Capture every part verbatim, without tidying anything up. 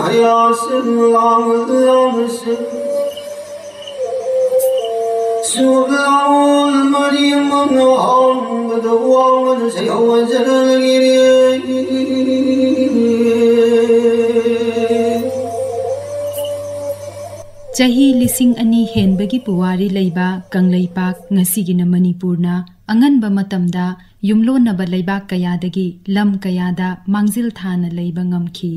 ꯍꯌꯥꯁꯤꯟ ꯂꯥꯡ ꯂꯥꯡꯁꯤꯟ ꯁꯨꯂꯥꯎꯜ ꯃꯔꯤ ꯃꯉꯥ ꯍꯥꯡꯕꯗ ꯋꯥꯡꯃꯗ ꯁꯩꯍꯧ ꯍꯟꯖꯔꯒꯤꯔꯦ꯫ ꯆꯍꯤ ꯂꯤꯁꯤꯡ ꯑꯅꯤ ꯍꯦꯟꯕꯒꯤ ꯄꯨꯋꯥꯔꯤ ꯂꯩꯕ ꯀꯪꯂꯩꯄꯥꯛ, ꯉꯁꯤꯒꯤꯅ ꯃꯅꯤꯄꯨꯔꯅ, ꯑꯉꯟꯕ ꯃꯇꯝꯗ ꯌꯨꯝꯂꯣꯟꯅꯕ ꯂꯩꯕꯥꯛ ꯀꯌꯥꯗꯒꯤ ꯂꯝ ꯀꯌꯥꯗ ꯃꯥꯡꯖꯤꯜ ꯊꯥꯅ ꯂꯩꯕ ꯉꯝꯈꯤ꯫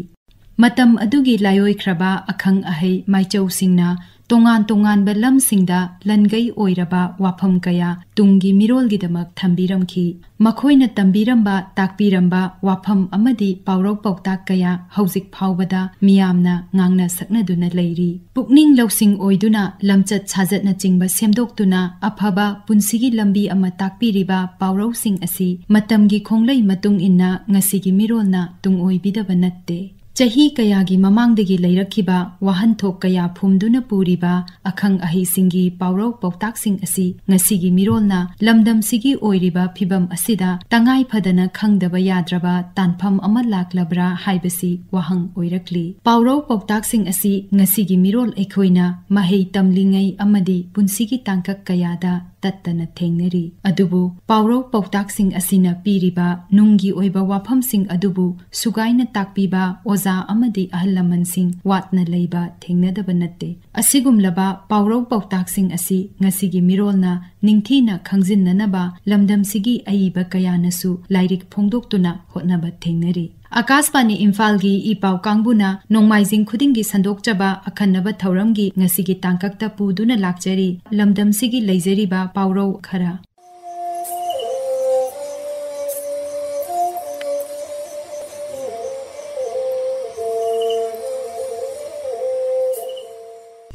ꯃꯇꯝ ꯑꯗꯨꯒꯤ ꯂꯥꯏꯑꯣꯏꯈ꯭ꯔꯕ ꯑꯈꯪ ꯑꯍꯩ ꯃꯥꯏꯆꯧꯁꯤꯡꯅ ꯇꯣꯉꯥꯟ ꯇꯣꯉꯥꯟꯕ ꯂꯝꯁꯤꯡꯗ ꯂꯟꯒꯩ ꯑꯣꯏꯔꯕ ꯋꯥꯐꯝ ꯀꯌꯥ ꯇꯨꯡꯒꯤ ꯃꯤꯔꯣꯜꯒꯤꯗꯃꯛ ꯊꯝꯕꯤꯔꯝꯈꯤ꯫ ꯃꯈꯣꯏꯅ ꯇꯝꯕꯤꯔꯝꯕ, ꯇꯥꯛꯄꯤꯔꯝꯕ ꯋꯥꯐꯝ ꯑꯃꯗꯤ ꯄꯥꯎꯔꯧ ꯄꯥꯎꯇꯥꯛ ꯀꯌꯥ ꯍꯧꯖꯤꯛ ꯐꯥꯎꯕꯗ ꯃꯤꯌꯥꯝꯅ ꯉꯥꯡꯅ ꯁꯛꯅꯗꯨꯅ ꯂꯩꯔꯤ꯫ ꯄꯨꯛꯅꯤꯡ ꯂꯧꯁꯤꯡ ꯑꯣꯏꯗꯨꯅ ꯂꯝꯆꯠ ꯁꯥꯖꯠꯅꯆꯤꯡꯕ ꯁꯦꯝꯗꯣꯛꯇꯨꯅ ꯑꯐꯕ ꯄꯨꯟꯁꯤꯒꯤ ꯂꯝꯕꯤ ꯑꯃ ꯇꯥꯛꯄꯤꯔꯤꯕ ꯄꯥꯎꯔꯧꯁꯤꯡ ꯑꯁꯤ ꯃꯇꯝꯒꯤ ꯈꯣꯡꯂꯩ ꯃꯇꯨꯡ ꯏꯟꯅ ꯉꯁꯤꯒꯤ ꯃꯤꯔꯣꯜꯅ ꯇꯨꯡꯑꯣꯏꯕꯤꯗꯕ ꯅꯠꯇꯦ꯫ ꯆꯍꯤ ꯀꯌꯥꯒꯤ ꯃꯃꯥꯡꯗꯒꯤ ꯂꯩꯔꯛꯈꯤꯕ ꯋꯥꯍꯟꯊꯣꯛ ꯀꯌꯥ ꯐꯨꯝꯗꯨꯅ ꯄꯨꯔꯤꯕ ꯑꯈꯪ ꯑꯍꯩꯁꯤꯡꯒꯤ ꯄꯥꯎꯔꯧ ꯄꯥꯎꯇꯥꯛꯁꯤꯡ ꯑꯁꯤ ꯉꯁꯤꯒꯤ ꯃꯤꯔꯣꯜꯅ ꯂꯝꯗꯝꯁꯤꯒꯤ ꯑꯣꯏꯔꯤꯕ ꯐꯤꯕꯝ ꯑꯁꯤꯗ ꯇꯉꯥꯏ ꯐꯗꯅ ꯈꯪꯗꯕ ꯌꯥꯗ꯭ꯔꯕ ꯇꯥꯟꯐꯝ ꯑꯃ ꯂꯥꯛꯂꯕ꯭ꯔꯥ ꯍꯥꯏꯕꯁꯤ ꯋꯥꯍꯪ ꯑꯣꯏꯔꯛꯂꯤ꯫ ꯄꯥꯎꯔꯧ ꯄꯥꯎꯇꯥꯛꯁꯤꯡ ꯑꯁꯤ ꯉꯁꯤꯒꯤ ꯃꯤꯔꯣꯜ ꯑꯩꯈꯣꯏꯅ ꯃꯍꯩ ꯇꯝꯂꯤꯉꯩ ꯑꯃꯗꯤ ꯄꯨꯟꯁꯤꯒꯤ ꯇꯥꯡꯀꯛ ꯀꯌꯥꯗ ꯇꯠꯇꯅ ꯊꯦꯡꯅꯔꯤ꯫ ꯑꯗꯨꯕꯨ ꯄꯥꯎꯔꯧ ꯄꯥꯎꯇꯥꯛꯁꯤꯡ ꯑꯁꯤꯅ ꯄꯤꯔꯤꯕ ꯅꯨꯡꯒꯤ ꯑꯣꯏꯕ ꯋꯥꯐꯝꯁꯤꯡ ꯑꯗꯨꯕꯨ ꯁꯨꯒꯥꯏꯅ ꯇꯥꯛꯄꯤꯕ ꯑꯣꯖꯥ ꯑꯃꯗꯤ ꯑꯍꯜ ꯂꯃꯟꯁꯤꯡ ꯋꯥꯠꯅ ꯂꯩꯕ ꯊꯦꯡꯅꯗꯕ ꯅꯠꯇꯦ꯫ ꯑꯁꯤꯒꯨꯝꯂꯕ ꯄꯥꯎꯔꯧ ꯄꯥꯎꯇꯥꯛꯁꯤꯡ ꯑꯁꯤ ꯉꯁꯤꯒꯤ ꯃꯤꯔꯣꯜꯅ ꯅꯤꯡꯊꯤꯅ ꯈꯪꯖꯤꯟꯅꯅꯕ ꯂꯝꯗꯝꯁꯤꯒꯤ ꯑꯏꯕ ꯀꯌꯥꯅꯁꯨ ꯂꯥꯏꯔꯤꯛ ꯐꯣꯡꯗꯣꯛꯇꯨꯅ ꯍꯣꯠꯅꯕ ꯊꯦꯡꯅꯔꯤ꯫ ꯑꯀꯥꯁꯕꯥꯅꯤ ꯏꯝꯐꯥꯜꯒꯤ ꯏ ꯄꯥꯎ ꯀꯥꯡꯕꯨꯅ ꯅꯣꯡꯃꯥꯏꯖꯤꯡ ꯈꯨꯗꯤꯡꯒꯤ ꯁꯟꯗꯣꯛꯆꯕ ꯑꯈꯟꯅꯕ ꯊꯧꯔꯝꯒꯤ ꯉꯁꯤꯒꯤ ꯇꯥꯡꯀꯛꯇ ꯄꯨꯗꯨꯅ ꯂꯥꯛꯆꯔꯤ꯫ ꯂꯝꯗꯝꯁꯤꯒꯤ ꯂꯩꯖꯔꯤꯕ ꯄꯥꯎꯔꯧ ꯈꯔ꯫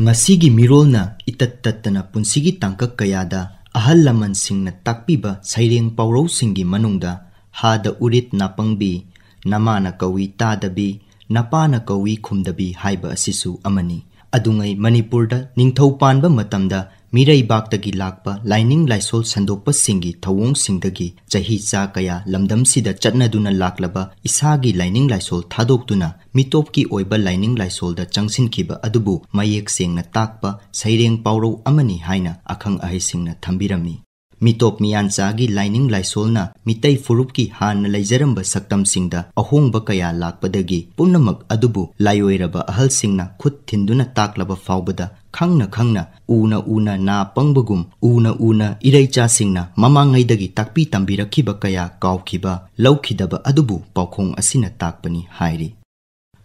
ꯉꯁꯤꯒꯤ ꯃꯤꯔꯣꯜꯅ ꯏꯇꯠ ꯇꯠꯇꯅ ꯄꯨꯟꯁꯤꯒꯤ ꯇꯥꯡꯀꯛ ꯀꯌꯥꯗ ꯑꯍꯜ ꯂꯃꯟꯁꯤꯡꯅ ꯇꯥꯛꯄꯤꯕ ꯁꯩꯔꯦꯡ ꯄꯥꯎꯔꯧꯁꯤꯡꯒꯤ ꯃꯅꯨꯡꯗ ꯍꯥꯗ ꯎꯔꯤꯠ ꯅꯥꯄꯪꯕꯤ, ꯅꯃꯥꯅ ꯀꯧꯏ ꯇꯥꯗꯕꯤ, ꯅꯄꯥꯅ ꯀꯧꯏ ꯈꯨꯝꯗꯕꯤ ꯍꯥꯏꯕ ꯑꯁꯤꯁꯨ ꯑꯃꯅꯤ꯫ ꯑꯗꯨꯉꯩ ꯃꯅꯤꯄꯨꯔꯗ ꯅꯤꯡꯊꯧ ꯄꯥꯟꯕ ꯃꯇꯝꯗ ꯃꯤꯔꯩꯕꯥꯛꯇꯒꯤ ꯂꯥꯛꯄ ꯂꯥꯏꯅꯤꯡ ꯂꯥꯏꯁꯣꯜ ꯁꯟꯗꯣꯛꯄꯁꯤꯡꯒꯤ ꯊꯧꯑꯣꯡꯁꯤꯡꯗꯒꯤ ꯆꯍꯤ ꯆꯥ ꯀꯌꯥ ꯂꯝꯗꯝꯁꯤꯗ ꯆꯠꯅꯗꯨꯅ ꯂꯥꯛꯂꯕ ꯏꯁꯥꯒꯤ ꯂꯥꯏꯅꯤꯡ ꯂꯥꯏꯁꯣꯜ ꯊꯥꯗꯣꯛꯇꯨꯅ ꯃꯤꯇꯣꯞꯀꯤ ꯑꯣꯏꯕ ꯂꯥꯏꯅꯤꯡ ꯂꯥꯏꯁꯣꯜꯗ ꯆꯪꯁꯤꯟꯈꯤꯕ ꯑꯗꯨꯕꯨ ꯃꯌꯦꯛ ꯁꯦꯡꯅ ꯇꯥꯛꯄ ꯁꯩꯔꯦꯡ ꯄꯥꯎꯔꯧ ꯑꯃꯅꯤ ꯍꯥꯏꯅ ꯑꯈꯪ ꯑꯍꯩꯁꯤꯡꯅ ꯊꯝꯕꯤꯔꯝꯃꯤ꯫ ꯃꯤꯇꯣꯞ ꯃꯤꯌꯥꯟꯆꯥꯒꯤ ꯂꯥꯏꯅꯤꯡ ꯂꯥꯏꯁꯣꯜꯅ ꯃꯤꯇꯩ ꯐꯨꯔꯨꯞꯀꯤ ꯍꯥꯟꯅ ꯂꯩꯖꯔꯝꯕ ꯁꯛꯇꯝꯁꯤꯡꯗ ꯑꯍꯣꯡꯕ ꯀꯌꯥ ꯂꯥꯛꯄꯗꯒꯤ ꯄꯨꯝꯅꯃꯛ ꯑꯗꯨꯕꯨ ꯂꯥꯏꯑꯣꯏꯔꯕ ꯑꯍꯜꯁꯤꯡꯅ ꯈꯨꯠ ꯊꯤꯟꯗꯨꯅ ꯇꯥꯛꯂꯕ ꯐꯥꯎꯕꯗ ꯈꯪꯅ ꯈꯪꯅ, ꯎꯅ ꯎꯅ ꯅꯥ ꯄꯪꯕꯒꯨꯝ, ꯎꯅ ꯎꯅ ꯏꯔꯩꯆꯥꯁꯤꯡꯅ ꯃꯃꯥꯡꯉꯩꯗꯒꯤ ꯇꯥꯛꯄꯤ ꯇꯝꯕꯤꯔꯛꯈꯤꯕ ꯀꯌꯥ ꯀꯥꯎꯈꯤꯕ, ꯂꯧꯈꯤꯗꯕ ꯑꯗꯨꯕꯨ ꯄꯥꯎꯈꯣꯡ ꯑꯁꯤꯅ ꯇꯥꯛꯄꯅꯤ ꯍꯥꯏꯔꯤ꯫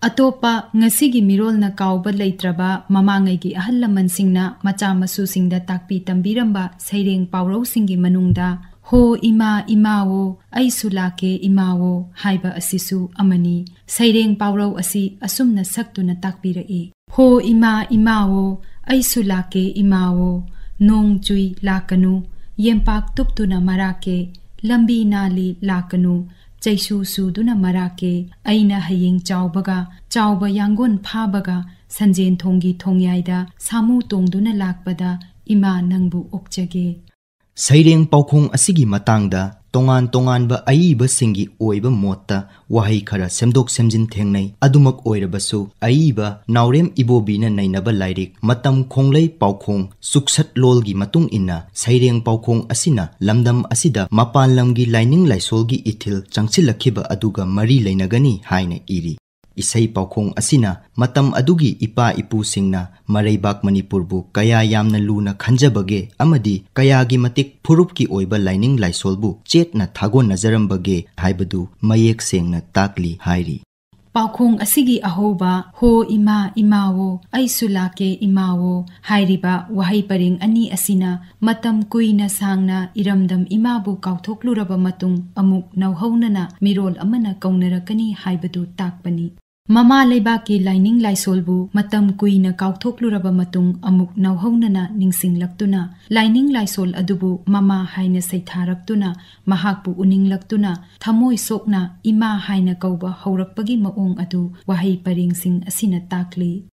ꯑꯇꯣꯞꯄ ꯉꯁꯤꯒꯤ ꯃꯤꯔꯣꯜꯅ ꯀꯥꯎꯕ ꯂꯩꯇ꯭ꯔꯕ ꯃꯃꯥꯡꯉꯩꯒꯤ ꯑꯍꯜ ꯂꯃꯟꯁꯤꯡꯅ ꯃꯆꯥ ꯃꯁꯨꯁꯤꯡꯗ ꯇꯥꯛꯄꯤ ꯇꯝꯕꯤꯔꯝꯕ ꯁꯩꯔꯦꯡ ꯄꯥꯎꯔꯧꯁꯤꯡꯒꯤ ꯃꯅꯨꯡꯗ "ꯍꯣ ꯏꯃꯥ ꯏꯃꯥꯋꯣ, ꯑꯩꯁꯨ ꯂꯥꯛꯀꯦ ꯏꯃꯥꯋꯣ" ꯍꯥꯏꯕ ꯑꯁꯤꯁꯨ ꯑꯃꯅꯤ꯫ ꯁꯩꯔꯦꯡ ꯄꯥꯎꯔꯧ ꯑꯁꯤ ꯑꯁꯨꯝꯅ ꯁꯛꯇꯨꯅ ꯇꯥꯛꯄꯤꯔꯛꯏ: "ꯍꯣ ꯏꯃꯥ ꯏꯃꯥꯋꯣ, ꯑꯩꯁꯨ ꯂꯥꯛꯀꯦ ꯏꯃꯥꯋꯣ, ꯅꯣꯡ ꯆꯨꯏ ꯂꯥꯛꯀꯅꯨ, ꯌꯦꯝꯄꯥꯛ ꯇꯨꯞꯇꯨꯅ ꯃꯔꯥꯛꯀꯦ, ꯂꯝꯕꯤ ꯅꯥꯜꯂꯤ ꯂꯥꯛꯀꯅꯨ, ꯆꯩꯁꯨ ꯁꯨꯗꯨꯅ ꯃꯔꯥꯛꯀꯦ, ꯑꯩꯅ ꯍꯌꯦꯡ ꯆꯥꯎꯕꯒ, ꯆꯥꯎꯕ ꯌꯥꯡꯒꯣꯟ ꯐꯥꯕꯒ, ꯁꯟꯖꯦꯟ ꯊꯣꯡꯒꯤ ꯊꯣꯡꯌꯥꯏꯗ ꯁꯥꯃꯨ ꯇꯣꯡꯗꯨꯅ ꯂꯥꯛꯄꯗ ꯏꯃꯥ ꯅꯪꯕꯨ ꯑꯣꯛꯆꯒꯦ"꯫ ꯁꯩꯔꯦꯡ ꯄꯥꯎꯈꯣꯡ ꯑꯁꯤꯒꯤ ꯃꯇꯥꯡꯗ ꯇꯣꯉꯥꯟ ꯇꯣꯉꯥꯟꯕ ꯑꯏꯕꯁꯤꯡꯒꯤ ꯑꯣꯏꯕ ꯃꯣꯠꯇ ꯋꯥꯍꯩ ꯈꯔ ꯁꯦꯝꯗꯣꯛ ꯁꯦꯝꯖꯤꯟ ꯊꯦꯡꯅꯩ꯫ ꯑꯗꯨꯃꯛ ꯑꯣꯏꯔꯕꯁꯨ, ꯑꯏꯕ ꯅꯥꯎꯔꯦꯝ ꯏꯕꯣꯕꯤꯅ ꯅꯩꯅꯕ ꯂꯥꯏꯔꯤꯛ ꯃꯇꯝ ꯈꯣꯡꯂꯩ ꯄꯥꯎꯈꯣꯡ ꯆꯨꯛꯁꯠꯂꯣꯜꯒꯤ ꯃꯇꯨꯡ ꯏꯟꯅ, ꯁꯩꯔꯦꯡ ꯄꯥꯎꯈꯣꯡ ꯑꯁꯤꯅ ꯂꯝꯗꯝ ꯑꯁꯤꯗ ꯃꯄꯥꯟ ꯂꯝꯒꯤ ꯂꯥꯏꯅꯤꯡ ꯂꯥꯏꯁꯣꯜꯒꯤ ꯏꯊꯤꯜ ꯆꯪꯁꯤꯜꯂꯛꯈꯤꯕ ꯑꯗꯨꯒ ꯃꯔꯤ ꯂꯩꯅꯒꯅꯤ ꯍꯥꯏꯅ ꯏꯔꯤ꯫ ꯏꯁꯩ ꯄꯥꯎꯈꯣꯡ ꯑꯁꯤꯅ ꯃꯇꯝ ꯑꯗꯨꯒꯤ ꯏꯄꯥ ꯏꯄꯨꯁꯤꯡꯅ ꯃꯔꯩꯕꯥꯛ ꯃꯅꯤꯄꯨꯔꯕꯨ ꯀꯌꯥ ꯌꯥꯝꯅ ꯂꯨꯅ ꯈꯟꯖꯕꯒꯦ ꯑꯃꯗꯤ ꯀꯌꯥꯒꯤ ꯃꯇꯤꯛ ꯐꯨꯔꯨꯞꯀꯤ ꯑꯣꯏꯕ ꯂꯥꯏꯅꯤꯡ ꯂꯥꯏꯁꯣꯜꯕꯨ ꯆꯦꯠꯅ ꯊꯥꯒꯣꯟꯅꯖꯔꯝꯕꯒꯦ ꯍꯥꯏꯕꯗꯨ ꯃꯌꯦꯛ ꯁꯦꯡꯅ ꯇꯥꯛꯂꯤ ꯍꯥꯏꯔꯤ꯫ ꯄꯥꯎꯈꯣꯡ ꯑꯁꯤꯒꯤ ꯑꯍꯧꯕ "ꯍꯣ ꯏꯃꯥ ꯏꯃꯥꯋꯣ, ꯑꯩꯁꯨ ꯂꯥꯛꯀꯦ ꯏꯃꯥꯋꯣ" ꯍꯥꯏꯔꯤꯕ ꯋꯥꯍꯩ ꯄꯔꯦꯡ ꯑꯅꯤ ꯑꯁꯤꯅ ꯃꯇꯝ ꯀꯨꯏꯅ ꯁꯥꯡꯅ ꯏꯔꯝꯗꯝ ꯏꯃꯥꯕꯨ ꯀꯥꯎꯊꯣꯛꯂꯨꯔꯕ ꯃꯇꯨꯡ ꯑꯃꯨꯛ ꯅꯧꯍꯧꯅꯅ ꯃꯤꯔꯣꯜ ꯑꯃꯅ ꯀꯧꯅꯔꯛꯀꯅꯤ ꯍꯥꯏꯕꯗꯨ ꯇꯥꯛꯄꯅꯤ꯫ ꯃꯃꯥ ꯂꯩꯕꯥꯛꯀꯤ ꯂꯥꯏꯅꯤꯡ ꯂꯥꯏꯁꯣꯜꯕꯨ ꯃꯇꯝ ꯀꯨꯏꯅ ꯀꯥꯎꯊꯣꯛꯂꯨꯔꯕ ꯃꯇꯨꯡ ꯑꯃꯨꯛ ꯅꯧꯍꯧꯅꯅ ꯅꯤꯡꯁꯤꯡꯂꯛꯇꯨꯅ, ꯂꯥꯏꯅꯤꯡ ꯂꯥꯏꯁꯣꯜ ꯑꯗꯨꯕꯨ ꯃꯃꯥ ꯍꯥꯏꯅ ꯁꯩꯊꯥꯔꯛꯇꯨꯅ, ꯃꯍꯥꯛꯄꯨ ꯎꯅꯤꯡꯂꯛꯇꯨꯅ, ꯊꯃꯣꯏ ꯁꯣꯛꯅ ꯏꯃꯥ ꯍꯥꯏꯅ ꯀꯧꯕ ꯍꯧꯔꯛꯄꯒꯤ ꯃꯑꯣꯡ ꯑꯗꯨ ꯋꯥꯍꯩ ꯄꯔꯦꯡꯁꯤꯡ ꯑꯁꯤꯅ ꯇꯥꯛꯂꯤ꯫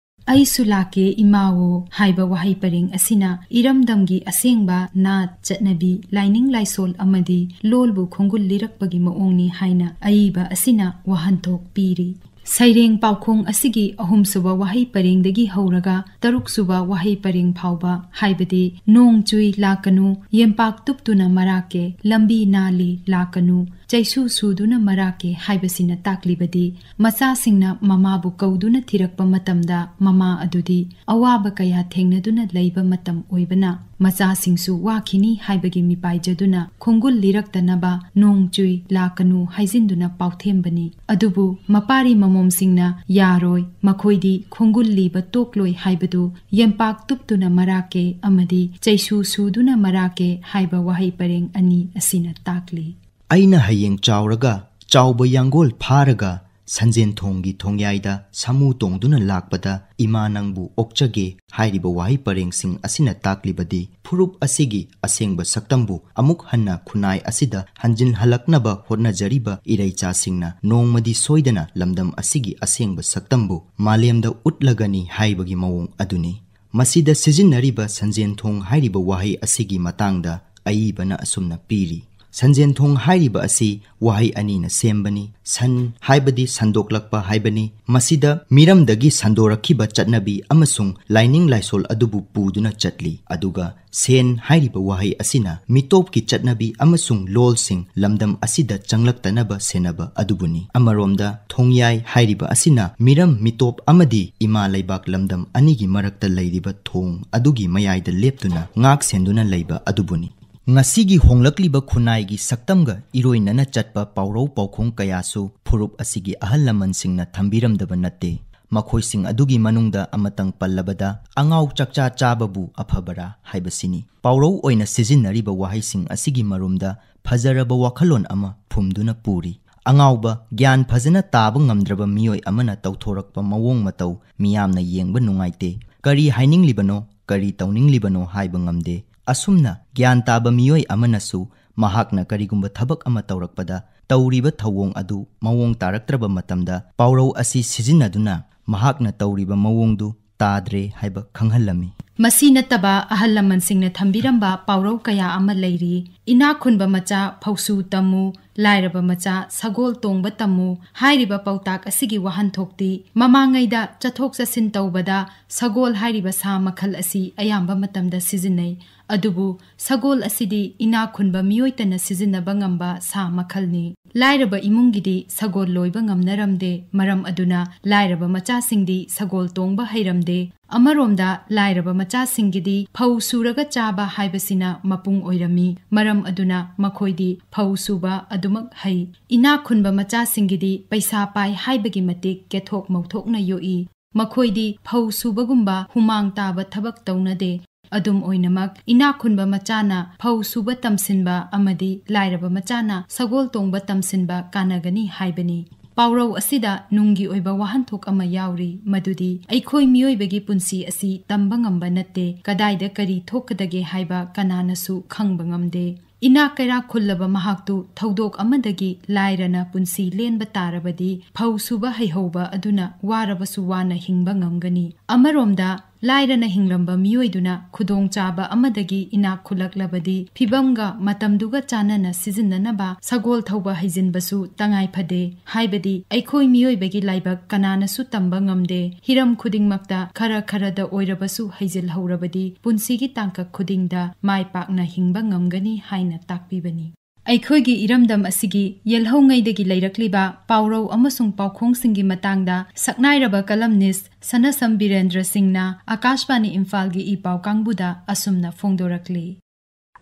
"ꯑꯩꯁꯨ ꯂꯥꯛꯀꯦ ꯏꯃꯥꯋꯣ" ꯍꯥꯏꯕ ꯋꯥꯍꯩ ꯄꯔꯦꯡ ꯑꯁꯤꯅ ꯏꯔꯝꯗꯝꯒꯤ ꯑꯁꯦꯡꯕ ꯅꯥꯠ, ꯆꯠꯅꯕꯤ, ꯂꯥꯏꯅꯤꯡ ꯂꯥꯏꯁꯣꯜ ꯑꯃꯗꯤ ꯂꯣꯜꯕꯨ ꯈꯣꯡꯒꯨꯜ ꯂꯤꯔꯛꯄꯒꯤ ꯃꯑꯣꯡꯅꯤ ꯍꯥꯏꯅ ꯑꯏꯕ ꯑꯁꯤꯅ ꯋꯥꯍꯟꯊꯣꯛ ꯄꯤꯔꯤ꯫ ꯁꯩꯔꯦꯡ ꯄꯥꯎꯈꯣꯡ ꯑꯁꯤꯒꯤ ꯑꯍꯨꯝꯁꯨꯕ ꯋꯥꯍꯩ ꯄꯔꯦꯡꯗꯒꯤ ꯍꯧꯔꯒ ꯇꯔꯨꯛꯁꯨꯕ ꯋꯥꯍꯩ ꯄꯔꯦꯡ ꯐꯥꯎꯕ, ꯍꯥꯏꯕꯗꯤ "ꯅꯣꯡ ꯆꯨꯏ ꯂꯥꯛꯀꯅꯨ, ꯌꯦꯝꯄꯥꯛ ꯇꯨꯞꯇꯨꯅ ꯃꯔꯥꯛꯀꯦ, ꯂꯝꯕꯤ ꯅꯥꯜꯂꯤ ꯂꯥꯛꯀꯅꯨ, ꯆꯩꯁꯨ ꯁꯨꯗꯨꯅ ꯃꯔꯥꯛꯀꯦ" ꯍꯥꯏꯕꯁꯤꯅ ꯇꯥꯛꯂꯤꯕꯗꯤ ꯃꯆꯥꯁꯤꯡꯅ ꯃꯃꯥꯕꯨ ꯀꯧꯗꯨꯅ ꯊꯤꯔꯛꯄ ꯃꯇꯝꯗ ꯃꯃꯥ ꯑꯗꯨꯗꯤ ꯑꯋꯥꯕ ꯀꯌꯥ ꯊꯦꯡꯅꯗꯨꯅ ꯂꯩꯕ ꯃꯇꯝ ꯑꯣꯏꯕꯅ, ꯃꯆꯥꯁꯤꯡꯁꯨ ꯋꯥꯈꯤꯅꯤ ꯍꯥꯏꯕꯒꯤ ꯃꯤꯄꯥꯏꯖꯗꯨꯅ ꯈꯣꯡꯒꯨꯜ ꯂꯤꯔꯛꯇꯅꯕ "ꯅꯣꯡ ꯆꯨꯏ ꯂꯥꯛꯀꯅꯨ" ꯍꯥꯏꯖꯤꯟꯗꯨꯅ ꯄꯥꯎꯊꯦꯝꯕꯅꯤ꯫ ꯑꯗꯨꯕꯨ ꯃꯄꯥꯔꯤ ꯃꯃꯣꯝꯁꯤꯡꯅ "ꯌꯥꯔꯣꯏ, ꯃꯈꯣꯏꯗꯤ ꯈꯣꯡꯒꯨꯜ ꯂꯤꯕ ꯇꯣꯛꯂꯣꯏ" ꯍꯥꯏꯕꯗꯨ "ꯌꯦꯝꯄꯥꯛ ꯇꯨꯞꯇꯨꯅ ꯃꯔꯥꯛꯀꯦ" ꯑꯃꯗꯤ "ꯆꯩꯁꯨ ꯁꯨꯗꯨꯅ ꯃꯔꯥꯛꯀꯦ" ꯍꯥꯏꯕ ꯋꯥꯍꯩ ꯄꯔꯦꯡ ꯑꯅꯤ ꯑꯁꯤꯅ ꯇꯥꯛꯂꯤ꯫ "ꯑꯩꯅ ꯍꯌꯦꯡ ꯆꯥꯎꯔꯒ, ꯆꯥꯎꯕ ꯌꯥꯡꯒꯣꯜ ꯐꯥꯔꯒ, ꯁꯟꯖꯦꯟ ꯊꯣꯡꯒꯤ ꯊꯣꯡꯌꯥꯏꯗ ꯁꯥꯃꯨ ꯇꯣꯡꯗꯨꯅ ꯂꯥꯛꯄꯗ ꯏꯃꯥ ꯅꯪꯕꯨ ꯑꯣꯛꯆꯒꯦ" ꯍꯥꯏꯔꯤꯕ ꯋꯥꯍꯩ ꯄꯔꯦꯡꯁꯤꯡ ꯑꯁꯤꯅ ꯇꯥꯛꯂꯤꯕꯗꯤ ꯐꯨꯔꯨꯞ ꯑꯁꯤꯒꯤ ꯑꯁꯦꯡꯕ ꯁꯛꯇꯝꯕꯨ ꯑꯃꯨꯛ ꯍꯟꯅ ꯈꯨꯟꯅꯥꯏ ꯑꯁꯤꯗ ꯍꯟꯖꯤꯟꯍꯜꯂꯛꯅꯕ ꯍꯣꯠꯅꯖꯔꯤꯕ ꯏꯔꯩꯆꯥꯁꯤꯡꯅ ꯅꯣꯡꯃꯗꯤ ꯁꯣꯏꯗꯅ ꯂꯝꯗꯝ ꯑꯁꯤꯒꯤ ꯑꯁꯦꯡꯕ ꯁꯛꯇꯝꯕꯨ ꯃꯥꯂꯦꯝꯗ ꯎꯠꯂꯒꯅꯤ ꯍꯥꯏꯕꯒꯤ ꯃꯑꯣꯡ ꯑꯗꯨꯅꯤ꯫ ꯃꯁꯤꯗ ꯁꯤꯖꯤꯟꯅꯔꯤꯕ ꯁꯟꯖꯦꯟ ꯊꯣꯡ ꯍꯥꯏꯔꯤꯕ ꯋꯥꯍꯩ ꯑꯁꯤꯒꯤ ꯃꯇꯥꯡꯗ ꯑꯏꯕꯅ ꯑꯁꯨꯝꯅ ꯄꯤꯔꯤ: "ꯁꯟꯖꯦꯟ ꯊꯣꯡ ꯍꯥꯏꯔꯤꯕ ꯑꯁꯤ ꯋꯥꯍꯩ ꯑꯅꯤꯅ ꯁꯦꯝꯕꯅꯤ꯫ ꯁꯟ ꯍꯥꯏꯕꯗꯤ ꯁꯟꯗꯣꯛꯂꯛꯄ ꯍꯥꯏꯕꯅꯤ꯫ ꯃꯁꯤꯗ ꯃꯤꯔꯝꯗꯒꯤ ꯁꯟꯗꯣꯔꯛꯈꯤꯕ ꯆꯠꯅꯕꯤ ꯑꯃꯁꯨꯡ ꯂꯥꯏꯅꯤꯡ ꯂꯥꯏꯁꯣꯜ ꯑꯗꯨꯕꯨ ꯄꯨꯗꯨꯅ ꯆꯠꯂꯤ꯫ ꯑꯗꯨꯒ ꯁꯦꯟ ꯍꯥꯏꯔꯤꯕ ꯋꯥꯍꯩ ꯑꯁꯤꯅ ꯃꯤꯇꯣꯞꯀꯤ ꯆꯠꯅꯕꯤ ꯑꯃꯁꯨꯡ ꯂꯣꯜꯁꯤꯡ ꯂꯝꯗꯝ ꯑꯁꯤꯗ ꯆꯪꯂꯛꯇꯅꯕ ꯁꯦꯟꯅꯕ ꯑꯗꯨꯕꯨꯅꯤ꯫ ꯑꯃꯔꯣꯝꯗ ꯊꯣꯡꯌꯥꯏ ꯍꯥꯏꯔꯤꯕ ꯑꯁꯤꯅ ꯃꯤꯔꯝ ꯃꯤꯇꯣꯞ ꯑꯃꯗꯤ ꯏꯃꯥ ꯂꯩꯕꯥꯛ ꯂꯝꯗꯝ ꯑꯅꯤꯒꯤ ꯃꯔꯛꯇ ꯂꯩꯔꯤꯕ ꯊꯣꯡ ꯑꯗꯨꯒꯤ ꯃꯌꯥꯏꯗ ꯂꯦꯞꯇꯨꯅ ꯉꯥꯛ ꯁꯦꯟꯗꯨꯅ ꯂꯩꯕ ꯑꯗꯨꯕꯨꯅꯤ"꯫ ꯉꯁꯤꯒꯤ ꯍꯣꯡꯂꯛꯂꯤꯕ ꯈꯨꯟꯅꯥꯏꯒꯤ ꯁꯛꯇꯝꯒ ꯏꯔꯣꯏꯅꯅ ꯆꯠꯄ ꯄꯥꯎꯔꯧ ꯄꯥꯎꯈꯣꯡ ꯀꯌꯥꯁꯨ ꯐꯨꯔꯨꯞ ꯑꯁꯤꯒꯤ ꯑꯍꯜ ꯂꯃꯟꯁꯤꯡꯅ ꯊꯝꯕꯤꯔꯝꯗꯕ ꯅꯠꯇꯦ꯫ ꯃꯈꯣꯏꯁꯤꯡ ꯑꯗꯨꯒꯤ ꯃꯅꯨꯡꯗ ꯑꯃꯇꯪ ꯄꯜꯂꯕꯗ, "ꯑꯉꯥꯎ ꯆꯥꯛꯆꯥ ꯆꯥꯕꯕꯨ ꯑꯐꯕꯔꯥ?" ꯍꯥꯏꯕꯁꯤꯅꯤ꯫ ꯄꯥꯎꯔꯧ ꯑꯣꯏꯅ ꯁꯤꯖꯤꯟꯅꯔꯤꯕ ꯋꯥꯍꯩꯁꯤꯡ ꯑꯁꯤꯒꯤ ꯃꯔꯨꯝꯗ ꯐꯖꯔꯕ ꯋꯥꯈꯜꯂꯣꯟ ꯑꯃ ꯐꯨꯝꯗꯨꯅ ꯄꯨꯔꯤ꯫ ꯑꯉꯥꯎꯕ, ꯒ꯭ꯌꯥꯟ ꯐꯖꯅ ꯇꯥꯕ ꯉꯝꯗ꯭ꯔꯕ ꯃꯤꯑꯣꯏ ꯑꯃꯅ ꯇꯧꯊꯣꯔꯛꯄ ꯃꯑꯣꯡ ꯃꯇꯧ ꯃꯤꯌꯥꯝꯅ ꯌꯦꯡꯕ ꯅꯨꯡꯉꯥꯏꯇꯦ꯫ ꯀꯔꯤ ꯍꯥꯏꯅꯤꯡꯂꯤꯕꯅꯣ, ꯀꯔꯤ ꯇꯧꯅꯤꯡꯂꯤꯕꯅꯣ ꯍꯥꯏꯕ ꯉꯝꯗꯦ꯫ ꯑꯁꯨꯝꯅ ꯒ꯭ꯌꯥꯟ ꯇꯥꯕ ꯃꯤꯑꯣꯏ ꯑꯃꯅꯁꯨ ꯃꯍꯥꯛꯅ ꯀꯔꯤꯒꯨꯝꯕ ꯊꯕꯛ ꯑꯃ ꯇꯧꯔꯛꯄꯗ ꯇꯧꯔꯤꯕ ꯊꯧꯑꯣꯡ ꯑꯗꯨ ꯃꯑꯣꯡ ꯇꯥꯔꯛꯇ꯭ꯔꯕ ꯃꯇꯝꯗ ꯄꯥꯎꯔꯧ ꯑꯁꯤ ꯁꯤꯖꯤꯟꯅꯗꯨꯅ ꯃꯍꯥꯛꯅ ꯇꯧꯔꯤꯕ ꯃꯑꯣꯡꯗꯨ ꯇꯥꯗ꯭ꯔꯦ ꯍꯥꯏꯕ ꯈꯪꯍꯜꯂꯝꯃꯤ꯫ ꯃꯁꯤ ꯅꯠꯇꯕ ꯑꯍꯜ ꯂꯃꯟꯁꯤꯡꯅ ꯊꯝꯕꯤꯔꯝꯕ ꯄꯥꯎꯔꯧ ꯀꯌꯥ ꯑꯃ ꯂꯩꯔꯤ꯫ "ꯏꯅꯥꯛ ꯈꯨꯟꯕ ꯃꯆꯥ ꯐꯧꯁꯨ ꯇꯝꯃꯨ, ꯂꯥꯏꯔꯕ ꯃꯆꯥ ꯁꯒꯣꯜ ꯇꯣꯡꯕ ꯇꯝꯃꯨ" ꯍꯥꯏꯔꯤꯕ ꯄꯥꯎꯇꯥꯛ ꯑꯁꯤꯒꯤ ꯋꯥꯍꯟꯊꯣꯛꯇꯤ ꯃꯃꯥꯡꯉꯩꯗ ꯆꯠꯊꯣꯛ ꯆꯠꯁꯤꯟ ꯇꯧꯕꯗ ꯁꯒꯣꯜ ꯍꯥꯏꯔꯤꯕ ꯁꯥ ꯃꯈꯜ ꯑꯁꯤ ꯑꯌꯥꯝꯕ ꯃꯇꯝꯗ ꯁꯤꯖꯤꯟꯅꯩ꯫ ꯑꯗꯨꯕꯨ ꯁꯒꯣꯜ ꯑꯁꯤꯗꯤ ꯏꯅꯥꯛ ꯈꯨꯟꯕ ꯃꯤꯑꯣꯏꯇꯅ ꯁꯤꯖꯤꯟꯅꯕ ꯉꯝꯕ ꯁꯥ ꯃꯈꯜꯅꯤ꯫ ꯂꯥꯏꯔꯕ ꯏꯃꯨꯡꯒꯤꯗꯤ ꯁꯒꯣꯜ ꯂꯣꯏꯕ ꯉꯝꯅꯔꯝꯗꯦ꯫ ꯃꯔꯝ ꯑꯗꯨꯅ ꯂꯥꯏꯔꯕ ꯃꯆꯥꯁꯤꯡꯗꯤ ꯁꯒꯣꯜ ꯇꯣꯡꯕ ꯍꯩꯔꯝꯗꯦ꯫ ꯑꯃꯔꯣꯝꯗ ꯂꯥꯏꯔꯕ ꯃꯆꯥꯁꯤꯡꯒꯤꯗꯤ ꯐꯧ ꯁꯨꯔꯒ ꯆꯥꯕ ꯍꯥꯏꯕꯁꯤꯅ ꯃꯄꯨꯡ ꯑꯣꯏꯔꯝꯃꯤ꯫ ꯃꯔꯝ ꯑꯗꯨꯅ ꯃꯈꯣꯏꯗꯤ ꯐꯧ ꯁꯨꯕ ꯑꯗꯨꯃꯛ ꯍꯩ꯫ ꯏꯅꯥꯛ ꯈꯨꯟꯕ ꯃꯆꯥꯁꯤꯡꯒꯤꯗꯤ ꯄꯩꯁꯥ ꯄꯥꯏ ꯍꯥꯏꯕꯒꯤ ꯃꯇꯤꯛ ꯀꯦꯊꯣꯛ ꯃꯧꯊꯣꯛꯅ ꯌꯣꯛꯏ꯫ ꯃꯈꯣꯏꯗꯤ ꯐꯧ ꯁꯨꯕꯒꯨꯝꯕ ꯍꯨꯃꯥꯡ ꯇꯥꯕ ꯊꯕꯛ ꯇꯧꯅꯗꯦ꯫ ꯑꯗꯨꯝ ꯑꯣꯏꯅꯃꯛ, ꯏꯅꯥꯛ ꯈꯨꯟꯕ ꯃꯆꯥꯅ ꯐꯧ ꯁꯨꯕ ꯇꯝꯁꯤꯟꯕ ꯑꯃꯗꯤ ꯂꯥꯏꯔꯕ ꯃꯆꯥꯅ ꯁꯒꯣꯜ ꯇꯣꯡꯕ ꯇꯝꯁꯤꯟꯕ ꯀꯥꯟꯅꯒꯅꯤ ꯍꯥꯏꯕꯅꯤ꯫ ꯄꯥꯎꯔꯧ ꯑꯁꯤꯗ ꯅꯨꯡꯒꯤ ꯑꯣꯏꯕ ꯋꯥꯍꯟꯊꯣꯛ ꯑꯃ ꯌꯥꯎꯔꯤ, ꯃꯗꯨꯗꯤ ꯑꯩꯈꯣꯏ ꯃꯤꯑꯣꯏꯕꯒꯤ ꯄꯨꯟꯁꯤ ꯑꯁꯤ ꯇꯝꯕ ꯉꯝꯕ ꯅꯠꯇꯦ, ꯀꯗꯥꯏꯗ ꯀꯔꯤ ꯊꯣꯛꯀꯗꯒꯦ ꯍꯥꯏꯕ ꯀꯅꯥꯅꯁꯨ ꯈꯪꯕ ꯉꯝꯗꯦ꯫ ꯏꯅꯥꯛ ꯀꯩꯔꯥꯛ ꯈꯨꯜꯂꯕ ꯃꯍꯥꯛꯇꯨ ꯊꯧꯗꯣꯛ ꯑꯃꯗꯒꯤ ꯂꯥꯏꯔꯅ ꯄꯨꯟꯁꯤ ꯂꯦꯟꯕ ꯇꯥꯔꯕꯗꯤ, ꯐꯧ ꯁꯨꯕ ꯍꯩꯍꯧꯕ ꯑꯗꯨꯅ ꯋꯥꯔꯕꯁꯨ ꯋꯥꯅ ꯍꯤꯡꯕ ꯉꯝꯒꯅꯤ꯫ ꯑꯃꯔꯣꯝꯗ, ꯂꯥꯏꯔꯅ ꯍꯤꯡꯂꯝꯕ ꯃꯤꯑꯣꯏꯗꯨꯅ ꯈꯨꯗꯣꯡꯆꯥꯕ ꯑꯃꯗꯒꯤ ꯏꯅꯥꯛ ꯈꯨꯜꯂꯛꯂꯕꯗꯤ, ꯐꯤꯚꯝꯒ ꯃꯇꯝꯗꯨꯒ ꯆꯥꯟꯅꯅ ꯁꯤꯖꯤꯟꯅꯅꯕ ꯁꯒꯣꯜ ꯊꯧꯕ ꯍꯩꯖꯤꯟꯕꯁꯨ ꯇꯉꯥꯏ ꯐꯗꯦ꯫ ꯍꯥꯏꯕꯗꯤ, ꯑꯩꯈꯣꯏ ꯃꯤꯑꯣꯏꯕꯒꯤ ꯂꯥꯏꯕꯛ ꯀꯅꯥꯅꯁꯨ ꯇꯝꯕ ꯉꯝꯗꯦ꯫ ꯍꯤꯔꯝ ꯈꯨꯗꯤꯡꯃꯛꯇ ꯈꯔ ꯈꯔꯗ ꯑꯣꯏꯔꯕꯁꯨ ꯍꯩꯖꯤꯜꯍꯧꯔꯕꯗꯤ, ꯄꯨꯟꯁꯤꯒꯤ ꯇꯥꯡꯀꯛ ꯈꯨꯗꯤꯡꯗ ꯃꯥꯏ ꯄꯥꯛꯅ ꯍꯤꯡꯕ ꯉꯝꯒꯅꯤ ꯍꯥꯏꯅ ꯇꯥꯛꯄꯤꯕꯅꯤ꯫ ꯑꯩꯈꯣꯏꯒꯤ ꯏꯔꯝꯗꯝ ꯑꯁꯤꯒꯤ ꯌꯦꯜꯍꯧꯉꯩꯗꯒꯤ ꯂꯩꯔꯛꯂꯤꯕ ꯄꯥꯎꯔꯧ ꯑꯃꯁꯨꯡ ꯄꯥꯎꯈꯣꯡꯁꯤꯡꯒꯤ ꯃꯇꯥꯡꯗ ꯁꯛꯅꯥꯏꯔꯕ columnist ꯁꯅꯁꯝ ꯕꯤꯔꯦꯟꯗ꯭ꯔ ꯁꯤꯡꯅ ꯑꯀꯥꯁꯕꯥꯅꯤ ꯏꯝꯐꯥꯜꯒꯤ ꯏ ꯄꯥꯎ ꯀꯥꯡꯕꯨꯗ ꯑꯁꯨꯝꯅ ꯐꯣꯡꯗꯣꯔꯛꯂꯤ꯫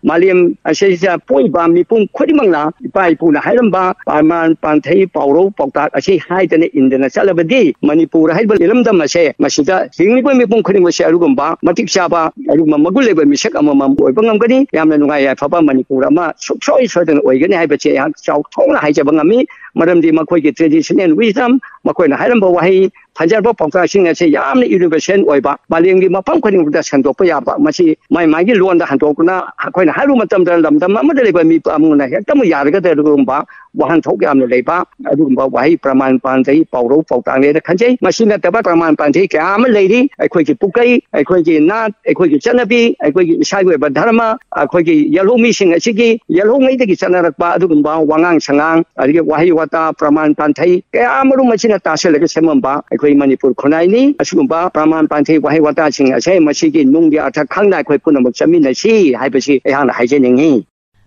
ꯃꯥꯂꯦꯝ ꯑꯁꯤꯗ ꯄꯣꯛꯏꯕ ꯃꯤꯄꯨꯝ ꯈꯨꯗꯤꯡꯃꯛꯅ ꯏꯄꯥ ꯏꯄꯨꯅ ꯍꯥꯏꯔꯝꯕ ꯄ꯭ꯔꯃꯥꯟ, ꯄꯥꯟꯊꯩ, ꯄꯥꯎꯔꯧ, ꯄꯥꯎꯇꯥꯛ ꯑꯁꯤ ꯍꯥꯏꯗꯅ ꯏꯟꯗꯅ ꯆꯠꯂꯕꯗꯤ, ꯃꯅꯤꯄꯨꯔ ꯍꯥꯏꯔꯤꯕ ꯏꯔꯝꯗꯝ ꯑꯁꯦ, ꯃꯁꯤꯗ ꯍꯤꯡꯂꯤꯕ ꯃꯤꯄꯨꯝ ꯈꯨꯗꯤꯡꯃꯛꯁꯦ ꯑꯔꯨꯒꯨꯝꯕ, ꯃꯇꯤꯛ ꯆꯥꯕ, ꯑꯔꯨꯝꯕ ꯃꯒꯨꯟ ꯂꯩꯕ ꯃꯤꯁꯛ ꯑꯃꯃꯝ ꯑꯣꯏꯕ ꯉꯝꯒꯅꯤ꯫ ꯌꯥꯝꯅ ꯅꯨꯡꯉꯥꯏ ꯌꯥꯏꯐꯕ ꯃꯅꯤꯄꯨꯔ ꯑꯃ ꯁꯨꯡꯁꯣꯏ ꯁꯣꯏꯗꯅ ꯑꯣꯏꯒꯅꯤ ꯍꯥꯏꯕꯁꯦ ꯑꯩꯍꯥꯛ ꯆꯥꯎꯊꯣꯛꯅ ꯍꯥꯏꯖꯕ ꯉꯝꯃꯤ꯫ ꯃꯔꯝꯗꯤ ꯃꯈꯣꯏꯒꯤ traditional wisdom, ꯃꯈꯣꯏꯅ ꯍꯥꯏꯔꯝꯕ ꯋꯥꯍꯩ, ꯐꯖꯔꯕ ꯄꯥꯎꯇꯥꯛꯁꯤꯡ ꯑꯁꯤ ꯌꯥꯝꯅ universal ꯑꯣꯏꯕ, ꯃꯥꯂꯦꯝꯒꯤ ꯃꯐꯝ ꯈꯨꯗꯤꯡꯃꯛꯇ ꯁꯟꯗꯣꯛꯄ ꯌꯥꯕ, ꯃꯁꯤ ꯃꯥꯏ ꯃꯥꯏꯒꯤ ꯂꯣꯟꯗ ꯍꯟꯗꯣꯛꯇꯨꯅ ꯑꯩꯈꯣꯏꯅ ꯍꯥꯏꯔꯨꯕ ꯃꯇꯝꯗ ꯂꯝꯗꯝ ꯑꯃꯗ ꯂꯩꯕ ꯃꯤ ꯑꯃꯅ ꯍꯦꯛꯇꯃꯛ ꯌꯥꯔꯒꯗ꯭ꯔꯥ? ꯑꯗꯨꯒꯨꯝꯕ ꯋꯥꯍꯟꯊꯣꯛ ꯌꯥꯝꯅ ꯂꯩꯕ ꯑꯗꯨꯒꯨꯝꯕ ꯋꯥꯍꯩ ꯄ꯭ꯔꯃꯥꯟ ꯄꯥꯟꯊꯩ, ꯄꯥꯎꯔꯧ ꯄꯥꯎꯇꯥꯛꯅꯦꯅ ꯈꯟꯖꯩ꯫ ꯃꯁꯤ ꯅꯠꯇꯕ ꯄ꯭ꯔꯃꯥꯟ ꯄꯥꯟꯊꯩ ꯀꯌꯥ ꯑꯃ ꯂꯩꯔꯤ꯫ ꯑꯩꯈꯣꯏꯒꯤ ꯄꯨꯀꯩ, ꯑꯩꯈꯣꯏꯒꯤ ꯅꯥꯠ, ꯑꯩꯈꯣꯏꯒꯤ ꯆꯠꯅꯕꯤ, ꯑꯩꯈꯣꯏꯒꯤ ꯏꯁꯥꯒꯤ ꯑꯣꯏꯕ ꯙꯔꯃ, ꯑꯩꯈꯣꯏꯒꯤ ꯌꯦꯜꯍꯧꯃꯤꯁꯤꯡ ꯑꯁꯤꯒꯤ ꯌꯦꯜꯍꯧꯉꯩꯗꯒꯤ ꯆꯠꯅꯔꯛꯄ ꯑꯗꯨꯒꯨꯝꯕ ꯋꯥꯉꯥꯡ ꯁꯉꯥꯡ, ꯑꯗꯒꯤ ꯋꯥꯍꯩ ꯋꯥꯇꯥ, ꯄ꯭ꯔꯃꯥꯟ ꯄꯥꯟꯊꯩ ꯀꯌꯥ ꯑꯃꯔꯣꯝ ꯑꯁꯤꯅ ꯇꯥꯁꯤꯜꯂꯒ ꯁꯦꯝꯃꯝꯕ ꯑꯩꯈꯣꯏ ꯃꯅꯤꯄꯨꯔ ꯈꯨꯟꯅꯥꯏꯅꯤ꯫ ꯑꯁꯤꯒꯨꯝꯕ ꯄ꯭ꯔꯃꯥꯟ ꯄꯥꯟꯊꯩ ꯋꯥꯍꯩ ꯋꯥꯇꯥꯁꯤꯡ ꯑꯁꯦ ꯃꯁꯤꯒꯤ ꯅꯨꯡꯒꯤ ꯑꯔꯊ ꯈꯪꯅ ꯑꯩꯈꯣꯏ ꯄꯨꯝꯅꯃꯛ ꯆꯠꯃꯤꯟꯅꯁꯤ ꯍꯥꯏꯕꯁꯤ ꯑꯩꯍꯥꯛꯅ ꯍꯥꯏꯖꯅꯤꯡꯉꯤ꯫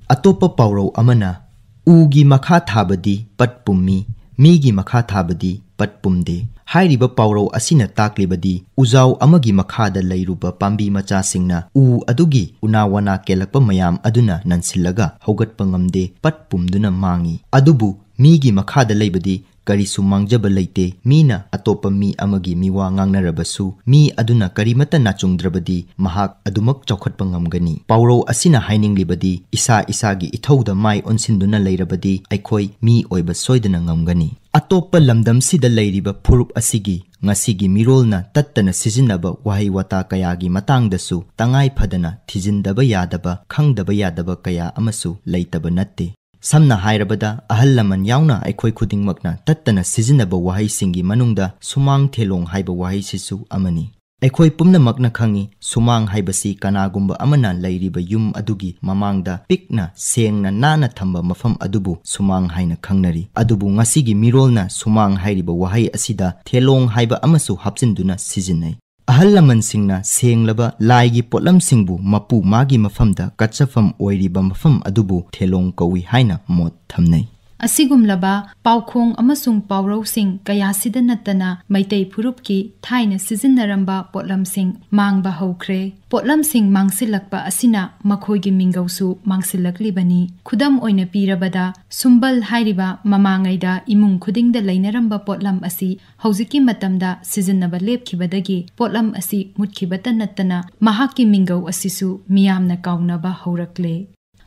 ꯑꯇꯣꯞꯄ ꯄꯥꯎꯔꯧ ꯑꯃꯅ, "ꯎꯒꯤ ꯃꯈꯥ ꯊꯥꯕꯗꯤ ꯄꯠ ꯄꯨꯝꯃꯤ, ꯃꯤꯒꯤ ꯃꯈꯥ ꯊꯥꯕꯗꯤ ꯄꯠ ꯄꯨꯝꯗꯦ" ꯍꯥꯏꯔꯤꯕ ꯄꯥꯎꯔꯧ ꯑꯁꯤꯅ ꯇꯥꯛꯂꯤꯕꯗꯤ, ꯎꯖꯥꯎ ꯑꯃꯒꯤ ꯃꯈꯥꯗ ꯂꯩꯔꯨꯕ ꯄꯥꯝꯕꯤ ꯃꯆꯥꯁꯤꯡꯅ ꯎ ꯑꯗꯨꯒꯤ ꯎꯅꯥ ꯋꯥꯅꯥ ꯀꯦꯜꯂꯛꯄ ꯃꯌꯥꯝ ꯑꯗꯨꯅ ꯅꯟꯁꯤꯜꯂꯒ ꯍꯧꯒꯠꯄ ꯉꯝꯗꯦ, ꯄꯠ ꯄꯨꯝꯗꯨꯅ ꯃꯥꯡꯏ꯫ ꯑꯗꯨꯕꯨ ꯃꯤꯒꯤ ꯃꯈꯥꯗ ꯂꯩꯕꯗꯤ ꯀꯔꯤꯁꯨ ꯃꯥꯡꯖꯕ ꯂꯩꯇꯦ꯫ ꯃꯤꯅ ꯑꯇꯣꯞꯄ ꯃꯤ ꯑꯃꯒꯤ ꯃꯤꯋꯥ ꯉꯥꯡꯅꯔꯕꯁꯨ, ꯃꯤ ꯑꯗꯨꯅ ꯀꯔꯤꯃꯠꯇ ꯅꯥꯆꯨꯡꯗ꯭ꯔꯕꯗꯤ ꯃꯍꯥꯛ ꯑꯗꯨꯃꯛ ꯆꯥꯎꯈꯠꯄ ꯉꯝꯒꯅꯤ꯫ ꯄꯥꯎꯔꯧ ꯑꯁꯤꯅ ꯍꯥꯏꯅꯤꯡꯂꯤꯕꯗꯤ, ꯏꯁꯥ ꯏꯁꯥꯒꯤ ꯏꯊꯧꯗ ꯃꯥꯏ ꯑꯣꯟꯁꯤꯟꯗꯨꯅ ꯂꯩꯔꯕꯗꯤ ꯑꯩꯈꯣꯏ ꯃꯤ ꯑꯣꯏꯕ ꯁꯣꯏꯗꯅ ꯉꯝꯒꯅꯤ꯫ ꯑꯇꯣꯞꯄ ꯂꯝꯗꯝꯁꯤꯗ ꯂꯩꯔꯤꯕ ꯐꯨꯔꯨꯞ ꯑꯁꯤꯒꯤ ꯉꯁꯤꯒꯤ ꯃꯤꯔꯣꯜꯅ ꯇꯠꯇꯅ ꯁꯤꯖꯤꯟꯅꯕ ꯋꯥꯍꯩ ꯋꯥꯇꯥ ꯀꯌꯥꯒꯤ ꯃꯇꯥꯡꯗꯁꯨ ꯇꯉꯥꯏ ꯐꯗꯅ ꯊꯤꯖꯤꯟꯗꯕ ꯌꯥꯗꯕ, ꯈꯪꯗꯕ ꯌꯥꯗꯕ ꯀꯌꯥ ꯑꯃꯁꯨ ꯂꯩꯇꯕ ꯅꯠꯇꯦ꯫ ꯁꯝꯅ ꯍꯥꯏꯔꯕꯗ, ꯑꯍꯜ ꯂꯃꯟ ꯌꯥꯎꯅ ꯑꯩꯈꯣꯏ ꯈꯨꯗꯤꯡꯃꯛꯅ ꯇꯠꯇꯅ ꯁꯤꯖꯤꯟꯅꯕ ꯋꯥꯍꯩꯁꯤꯡꯒꯤ ꯃꯅꯨꯡꯗ ꯁꯨꯃꯥꯡ ꯊꯦꯂꯣꯡ ꯍꯥꯏꯕ ꯋꯥꯍꯩꯁꯤꯁꯨ ꯑꯃꯅꯤ꯫ ꯑꯩꯈꯣꯏ ꯄꯨꯝꯅꯃꯛꯅ ꯈꯪꯏ, ꯁꯨꯃꯥꯡ ꯍꯥꯏꯕꯁꯤ ꯀꯅꯥꯒꯨꯝꯕ ꯑꯃꯅ ꯂꯩꯔꯤꯕ ꯌꯨꯝ ꯑꯗꯨꯒꯤ ꯃꯃꯥꯡꯗ ꯄꯤꯛꯅ, ꯁꯦꯡꯅ, ꯅꯥꯟꯅ ꯊꯝꯕ ꯃꯐꯝ ꯑꯗꯨꯕꯨ ꯁꯨꯃꯥꯡ ꯍꯥꯏꯅ ꯈꯪꯅꯔꯤ꯫ ꯑꯗꯨꯕꯨ ꯉꯁꯤꯒꯤ ꯃꯤꯔꯣꯜꯅ ꯁꯨꯃꯥꯡ ꯍꯥꯏꯔꯤꯕ ꯋꯥꯍꯩ ꯑꯁꯤꯗ ꯊꯦꯂꯣꯡ ꯍꯥꯏꯕ ꯑꯃꯁꯨ ꯍꯥꯞꯆꯤꯟꯗꯨꯅ ꯁꯤꯖꯤꯟꯅꯩ꯫ ꯑꯍꯜ ꯂꯃꯟꯁꯤꯡꯅ ꯁꯦꯡꯂꯕ ꯂꯥꯏꯒꯤ ꯄꯣꯠꯂꯝꯁꯤꯡꯕꯨ ꯃꯄꯨ ꯃꯥꯒꯤ ꯃꯐꯝꯗ ꯀꯠꯆꯐꯝ ꯑꯣꯏꯔꯤꯕ ꯃꯐꯝ ꯑꯗꯨꯕꯨ ꯊꯦꯂꯣꯡ ꯀꯧꯏ ꯍꯥꯏꯅ ꯃꯣꯠ ꯊꯝꯅꯩ꯫ ꯑꯁꯤꯒꯨꯝꯂꯕ ꯄꯥꯎꯈꯣꯡ ꯑꯃꯁꯨꯡ ꯄꯥꯎꯔꯧꯁꯤꯡ ꯀꯌꯥꯁꯤꯗ ꯅꯠꯇꯅ ꯃꯩꯇꯩ ꯐꯨꯔꯨꯞꯀꯤ ꯊꯥꯏꯅ ꯁꯤꯖꯤꯟꯅꯔꯝꯕ ꯄꯣꯠꯂꯝꯁꯤꯡ ꯃꯥꯡꯕ ꯍꯧꯈ꯭ꯔꯦ꯫ ꯄꯣꯠꯂꯝꯁꯤꯡ ꯃꯥꯡꯁꯤꯜꯂꯛꯄ ꯑꯁꯤꯅ ꯃꯈꯣꯏꯒꯤ ꯃꯤꯡꯒꯧꯁꯨ ꯃꯥꯡꯁꯤꯜꯂꯛꯂꯤꯕꯅꯤ꯫ ꯈꯨꯗꯝ ꯑꯣꯏꯅ ꯄꯤꯔꯕꯗ, ꯁꯨꯝꯕꯜ ꯍꯥꯏꯔꯤꯕ ꯃꯃꯥꯡꯉꯩꯗ ꯏꯃꯨꯡ ꯈꯨꯗꯤꯡꯗ ꯂꯩꯅꯔꯝꯕ ꯄꯣꯠꯂꯝ ꯑꯁꯤ ꯍꯧꯖꯤꯛꯀꯤ ꯃꯇꯝꯗ ꯁꯤꯖꯤꯟꯅꯕ ꯂꯦꯞꯈꯤꯕꯗꯒꯤ ꯄꯣꯠꯂꯝ ꯑꯁꯤ ꯃꯨꯠꯈꯤꯕꯇ ꯅꯠꯇꯅ ꯃꯍꯥꯛꯀꯤ ꯃꯤꯡꯒꯧ ꯑꯁꯤꯁꯨ ꯃꯤꯌꯥꯝꯅ ꯀꯥꯎꯅꯕ ꯍꯧꯔꯛꯂꯦ꯫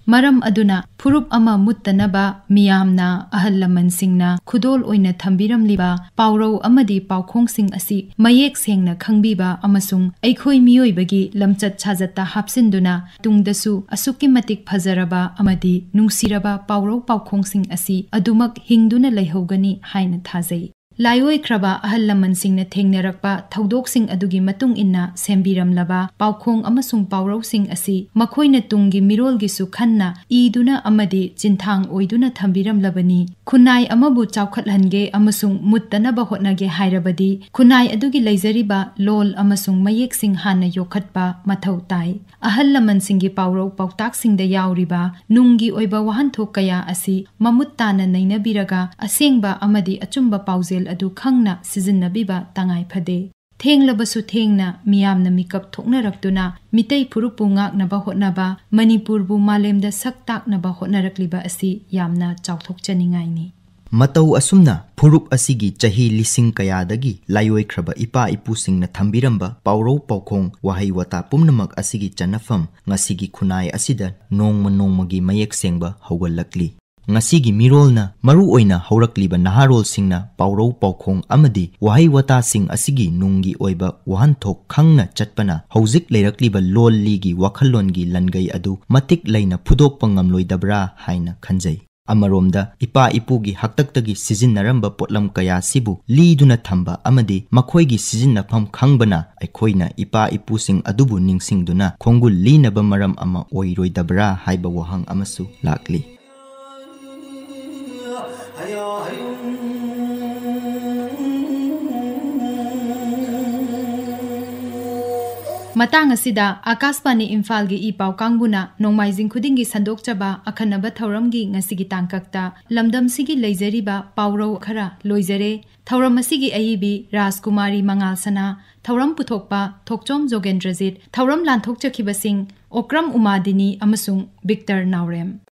ꯃꯔꯝ ꯑꯗꯨꯅ ꯐꯨꯔꯨꯞ ꯑꯃ ꯃꯨꯠꯇꯅꯕ ꯃꯤꯌꯥꯝꯅ, ꯑꯍꯜ ꯂꯃꯟꯁꯤꯡꯅ ꯈꯨꯗꯣꯜ ꯑꯣꯏꯅ ꯊꯝꯕꯤꯔꯝꯂꯤꯕ ꯄꯥꯎꯔꯧ ꯑꯃꯗꯤ ꯄꯥꯎꯈꯣꯡꯁꯤꯡ ꯑꯁꯤ ꯃꯌꯦꯛ ꯁꯦꯡꯅ ꯈꯪꯕꯤꯕ ꯑꯃꯁꯨꯡ ꯑꯩꯈꯣꯏ ꯃꯤꯑꯣꯏꯕꯒꯤ ꯂꯝꯆꯠ ꯁꯥꯖꯠꯇ ꯍꯥꯞꯆꯤꯟꯗꯨꯅ ꯇꯨꯡꯗꯁꯨ ꯑꯁꯨꯛꯀꯤ ꯃꯇꯤꯛ ꯐꯖꯔꯕ ꯑꯃꯗꯤ ꯅꯨꯡꯁꯤꯔꯕ ꯄꯥꯎꯔꯧ ꯄꯥꯎꯈꯣꯡꯁꯤꯡ ꯑꯁꯤ ꯑꯗꯨꯃꯛ ꯍꯤꯡꯗꯨꯅ ꯂꯩꯍꯧꯒꯅꯤ ꯍꯥꯏꯅ ꯊꯥꯖꯩ꯫ ꯂꯥꯏꯑꯣꯏꯈ꯭ꯔꯕ ꯑꯍꯜ ꯂꯃꯟꯁꯤꯡꯅ ꯊꯦꯡꯅꯔꯛꯄ ꯊꯧꯗꯣꯛꯁꯤꯡ ꯑꯗꯨꯒꯤ ꯃꯇꯨꯡ ꯏꯟꯅ ꯁꯦꯝꯕꯤꯔꯝꯂꯕ ꯄꯥꯎꯈꯣꯡ ꯑꯃꯁꯨꯡ ꯄꯥꯎꯔꯧꯁꯤꯡ ꯑꯁꯤ ꯃꯈꯣꯏꯅ ꯇꯨꯡꯒꯤ ꯃꯤꯔꯣꯜꯒꯤꯁꯨ ꯈꯟꯅ ꯏꯗꯨꯅ ꯑꯃꯗꯤ ꯆꯤꯟꯊꯥꯡ ꯑꯣꯏꯗꯨꯅ ꯊꯝꯕꯤꯔꯝꯂꯕꯅꯤ꯫ ꯈꯨꯟꯅꯥꯏ ꯑꯃꯕꯨ ꯆꯥꯎꯈꯠꯍꯟꯒꯦ ꯑꯃꯁꯨꯡ ꯃꯨꯠꯇꯅꯕ ꯍꯣꯠꯅꯒꯦ ꯍꯥꯏꯔꯕꯗꯤ ꯈꯨꯟꯅꯥꯏ ꯑꯗꯨꯒꯤ ꯂꯩꯖꯔꯤꯕ ꯂꯣꯜ ꯑꯃꯁꯨꯡ ꯃꯌꯦꯛꯁꯤꯡ ꯍꯥꯟꯅ ꯌꯣꯛꯈꯠꯄ ꯃꯊꯧ ꯇꯥꯏ꯫ ꯑꯍꯜ ꯂꯃꯟꯁꯤꯡꯒꯤ ꯄꯥꯎꯔꯧ ꯄꯥꯎꯇꯥꯛꯁꯤꯡꯗ ꯌꯥꯎꯔꯤꯕ ꯅꯨꯡꯒꯤ ꯑꯣꯏꯕ ꯋꯥꯍꯟꯊꯣꯛ ꯀꯌꯥ ꯑꯁꯤ ꯃꯃꯨꯠ ꯇꯥꯅ ꯅꯩꯅꯕꯤꯔꯒ ꯑꯁꯦꯡꯕ ꯑꯃꯗꯤ ꯑꯆꯨꯝꯕ ꯄꯥꯎꯖꯦꯜ ꯑꯗꯨ ꯈꯪꯅ ꯁꯤꯖꯤꯟꯅꯕꯤꯕ ꯇꯉꯥꯏ ꯐꯗꯦ꯫ ꯊꯦꯡꯂꯕꯁꯨ ꯊꯦꯡꯅ ꯃꯤꯌꯥꯝꯅ ꯃꯤꯀꯞ ꯊꯣꯛꯅꯔꯛꯇꯨꯅ ꯃꯤꯇꯩ ꯐꯨꯔꯨꯞꯄꯨ ꯉꯥꯛꯅꯕ ꯍꯣꯠꯅꯕ, ꯃꯅꯤꯄꯨꯔꯕꯨ ꯃꯥꯂꯦꯝꯗ ꯁꯛ ꯇꯥꯛꯅꯕ ꯍꯣꯠꯅꯔꯛꯂꯤꯕ ꯑꯁꯤ ꯌꯥꯝꯅ ꯆꯥꯎꯊꯣꯛꯆꯅꯤꯡꯉꯥꯏꯅꯤ꯫ ꯃꯇꯧ ꯑꯁꯨꯝꯅ ꯐꯨꯔꯨꯞ ꯑꯁꯤꯒꯤ ꯆꯍꯤ ꯂꯤꯁꯤꯡ ꯀꯌꯥꯗꯒꯤ ꯂꯥꯏꯑꯣꯏꯈ꯭ꯔꯕ ꯏꯄꯥ ꯏꯄꯨꯁꯤꯡꯅ ꯊꯝꯕꯤꯔꯝꯕ ꯄꯥꯎꯔꯧ ꯄꯥꯎꯈꯣꯡ ꯋꯥꯍꯩ ꯋꯥꯇꯥ ꯄꯨꯝꯅꯃꯛ ꯑꯁꯤꯒꯤ ꯆꯟꯅꯐꯝ ꯉꯁꯤꯒꯤ ꯈꯨꯟꯅꯥꯏ ꯑꯁꯤꯗ ꯅꯣꯡꯃ ꯅꯣꯡꯃꯒꯤ ꯃꯌꯦꯛ ꯁꯦꯡꯕ ꯍꯧꯒꯠꯂꯛꯂꯤ꯫ ꯉꯁꯤꯒꯤ ꯃꯤꯔꯣꯜꯅ, ꯃꯔꯨ ꯑꯣꯏꯅ ꯍꯧꯔꯛꯂꯤꯕ ꯅꯍꯥꯔꯣꯜꯁꯤꯡꯅ ꯄꯥꯎꯔꯧ ꯄꯥꯎꯈꯣꯡ ꯑꯃꯗꯤ ꯋꯥꯍꯩ ꯋꯥꯇꯥꯁꯤꯡ ꯑꯁꯤꯒꯤ ꯅꯨꯡꯒꯤ ꯑꯣꯏꯕ ꯋꯥꯍꯟꯊꯣꯛ ꯈꯪꯅ ꯆꯠꯄꯅ ꯍꯧꯖꯤꯛ ꯂꯩꯔꯛꯂꯤꯕ ꯂꯣꯜ ꯂꯤꯒꯤ ꯋꯥꯈꯜꯂꯣꯟꯒꯤ ꯂꯟꯒꯩ ꯑꯗꯨ ꯃꯇꯤꯛ ꯂꯩꯅ ꯐꯨꯗꯣꯛꯄ ꯉꯝꯂꯣꯏꯗꯕ꯭ꯔꯥ ꯍꯥꯏꯅ ꯈꯟꯖꯩ꯫ ꯑꯃꯔꯣꯝꯗ, ꯏꯄꯥ ꯏꯄꯨꯒꯤ ꯍꯥꯛꯇꯛꯇꯒꯤ ꯁꯤꯖꯤꯟꯅꯔꯝꯕ ꯄꯣꯠꯂꯝ ꯀꯌꯥꯁꯤꯕꯨ ꯂꯤꯗꯨꯅ ꯊꯝꯕ ꯑꯃꯗꯤ ꯃꯈꯣꯏꯒꯤ ꯁꯤꯖꯤꯟꯅꯐꯝ ꯈꯪꯕꯅ ꯑꯩꯈꯣꯏꯅ ꯏꯄꯥ ꯏꯄꯨꯁꯤꯡ ꯑꯗꯨꯕꯨ ꯅꯤꯡꯁꯤꯡꯗꯨꯅ ꯈꯣꯡꯒꯨꯜ ꯂꯤꯅꯕ ꯃꯔꯝ ꯑꯃ ꯑꯣꯏꯔꯣꯏꯗꯕ꯭ꯔꯥ ꯍꯥꯏꯕ ꯋꯥꯍꯪ ꯑꯃꯁꯨ ꯂꯥꯛꯂꯤ꯫ ꯃꯇꯥꯡ ꯑꯁꯤꯗ ꯑꯀꯥꯁꯕꯥꯅꯤ ꯏꯝꯐꯥꯜꯒꯤ ꯏ ꯄꯥꯎ ꯀꯥꯡꯕꯨꯅ ꯅꯣꯡꯃꯥꯏꯖꯤꯡ ꯈꯨꯗꯤꯡꯒꯤ ꯁꯟꯗꯣꯛꯆꯕ ꯑꯈꯟꯅꯕ ꯊꯧꯔꯝꯒꯤ ꯉꯁꯤꯒꯤ ꯇꯥꯡꯀꯛꯇ ꯂꯝꯗꯝꯁꯤꯒꯤ ꯂꯩꯖꯔꯤꯕ ꯄꯥꯎꯔꯧ ꯈꯔ ꯂꯣꯏꯖꯔꯦ꯫ ꯊꯧꯔꯝ ꯑꯁꯤꯒꯤ ꯑꯏꯕꯤ ꯔꯥꯖꯀꯨꯃꯥꯔꯤ ꯃꯉꯥꯜ ꯁꯅꯥ, ꯊꯧꯔꯝ ꯄꯨꯊꯣꯛꯄ ꯊꯣꯛꯆꯣꯝ ꯖꯣꯒꯦꯟꯗ꯭ꯔꯖꯤꯠ, ꯊꯧꯔꯝ ꯂꯥꯟꯊꯣꯛꯆꯈꯤꯕꯁꯤꯡ ꯑꯣꯀ꯭ꯔꯝ ꯎꯃꯥꯗꯤꯅꯤ ꯑꯃꯁꯨꯡ ꯕꯤꯛꯇꯔ ꯅꯥꯎꯔꯦꯝ꯫